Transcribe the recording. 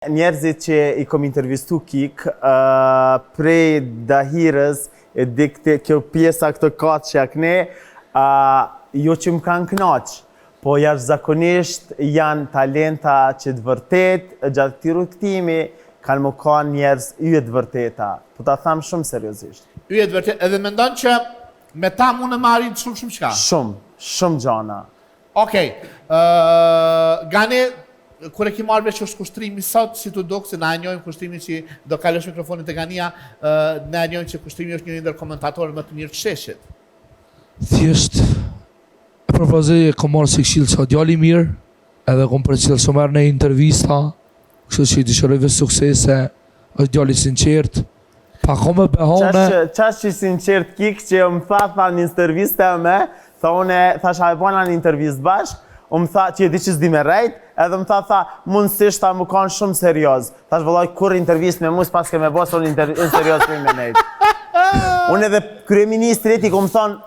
Njerëzit që i kom intervistu kik, prej Dahirës, e dikte kjo pjesa këto kaçja këne, jo që më kanë knaq, po jashtëzakonisht janë talenta që të vërtet, gjatë këtij rrugëtimi, kanë më kanë njerëz yje të vërteta. Po ta tham shumë seriozisht. Yje të vërtet, edhe mendon që me ta mund të më arrit shumë shumë çka? Shumë, shumë gjana. Okej. Gani, kur e ki marrë vesh që është Kushtrimi sot, si të duk, se na e njohim Kushtrimin që do kalosh mikrofonin te Gania, na e njohim që Kushtrimi është njëri ndër komentatorët më të mirë të sheshit. Thjesht, e propozoj e kom marrë si këshill që djali i mirë, edhe kom përcjell shumë herë në intervista, kështu që i dëshiroj veç suksese, është djali sinqert, pa ko me behone. Qash që sinqert kik që më tha, tha në intervista me, tha une, thash a e bona në intervist bashk, u më tha që e di që s'di me rejt, edhe më tha, tha, mundësisht ta më kanë shumë serioz. Thash, vëllaj, kur intervist me mu s'paske me bo, se unë serioz për me nejt. Unë edhe kryeministrit i kom thonë,